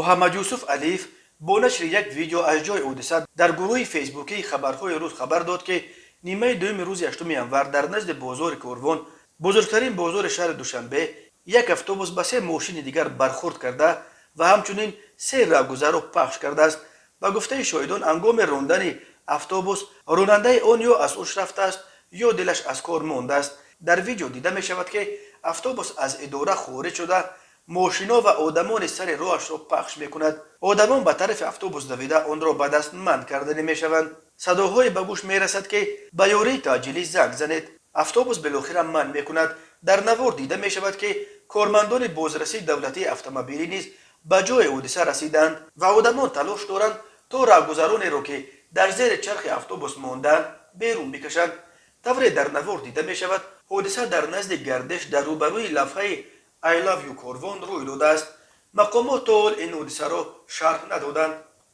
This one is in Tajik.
Муҳаммадюсуф Алиев бо нашри як видео аз ҷои ҳодиса дар гурӯҳи фейсбукии «Хабарҳои рӯз» хабар дод, ки нимаи дуюми рӯзи 8 январ дар назди бозори Корвон, бузургтарин бозори шаҳри Душанбе, як автобус ба се мошини дигар бархӯрд карда ва ҳамчунин се раҳгузарро пахш кардааст. Ба гуфтаи шоҳидон, ҳангоми рондани автобус ронандаи он ё аз ҳуш рафтааст, ё дилаш аз кор мондааст. Дар видео дида мешавад, ки автобус аз идора хориҷ шуда, мошино ва одамони сари роҳашро пахш мекунад. Одамон ба тарафи автобус давида, онро ба даст манъ карданӣ мешаванд. Садоҳое ба гӯш мерасад, ки ба ёрии таъҷилӣ занг занед. Автобус билохира манъ мекунад. Дар навор дида мешавад, ки кормандони бозрасии давлатии автомобилӣ низ ба ҷои ҳодиса расиданд ва одамон талош доранд, то раҳгузаронеро, ки дар зери чархи автобус мондаанд, берун бикашанд. Тавре дар навор дида мешавад, ҳодиса дар назди гардиш, дар рӯбарӯи лавҳаи «I love you Корвон» рӯй додааст. Мақомот то ҳол ин ҳодисаро шарҳ надоданд.